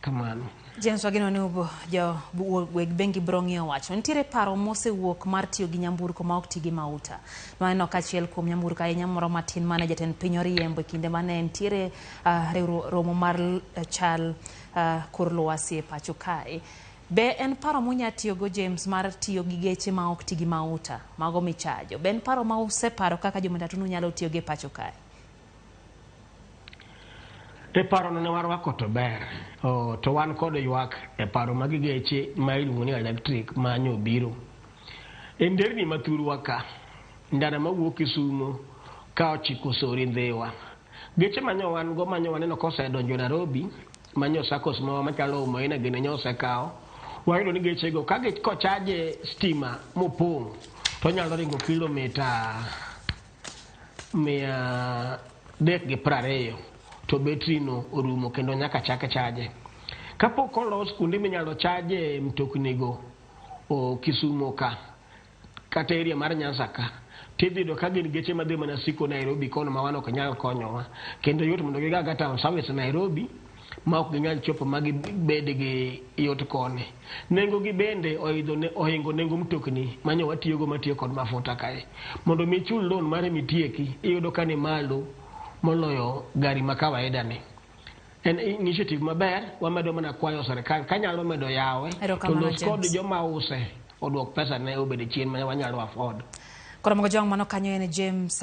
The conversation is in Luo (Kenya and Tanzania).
Kamano. James, wageno ni jo weg bengi biro ng'iyo wachno. Nitiere paro mosewuok mar tiyo gi nyamburko ma ok ti gi mauta. Waneno ka achiel kuom nyamburko ahinya moro matin mane jatend piny oriembo e kinde mane nitiere romo mar chal kor lwasi e pacho kae. Be en paro munya tiyogo, James, mar tiyo gi geche ma ok ti gi mauta, mago michajo? Be en paro ma useparo kaka jo matatu nyalo tiyogo e pacho kae? E parono ne warwako to ber. Oh, to wan kod ywak e paro mag geche ma iluongo ni electric ma nyobiro. E nderni ma thurwa ka, ndara mawuok Kisumo ka ochiko Sori Ndhiwa. Geche manyo wan go manyo waneno kosedonjo Nairobi, manyo SACCOs mawa machalo Umoina gini nyo osekawo. Wayudo ni geche go ka kochaje stima mopong' to onyalo ringo kilomita 320 to betri no orumo kendo nyaka chak chaje. Kapok olos kuonde minyalo chaje mtoknigo o Kisumo ka kata area mar Nyanza ka, tidhi yudo ka gin geche madhi mana siko Nairobi kono ma wan ok nyal konyowa. Kendo yot mondo giga ga town service Nairobi ma ok ginyal chopo ma gibed gi yot koni. Nengo gi bende oidho ne, ohingo nengo mtokni manyo watiyogo matiyo kod mafuta kae. Mondo mi ichul loan mare mitieki, iyudo ka ni malo moloyo gari ma kawaida ni. En initiative maber, wamedo mana kwayo sirkal kanyalo medo yawe to Erokamano, los kod James. joma use oduok pesa ne obed chien ma wanyalo afford. Koro mogo jong mano kanyo en James.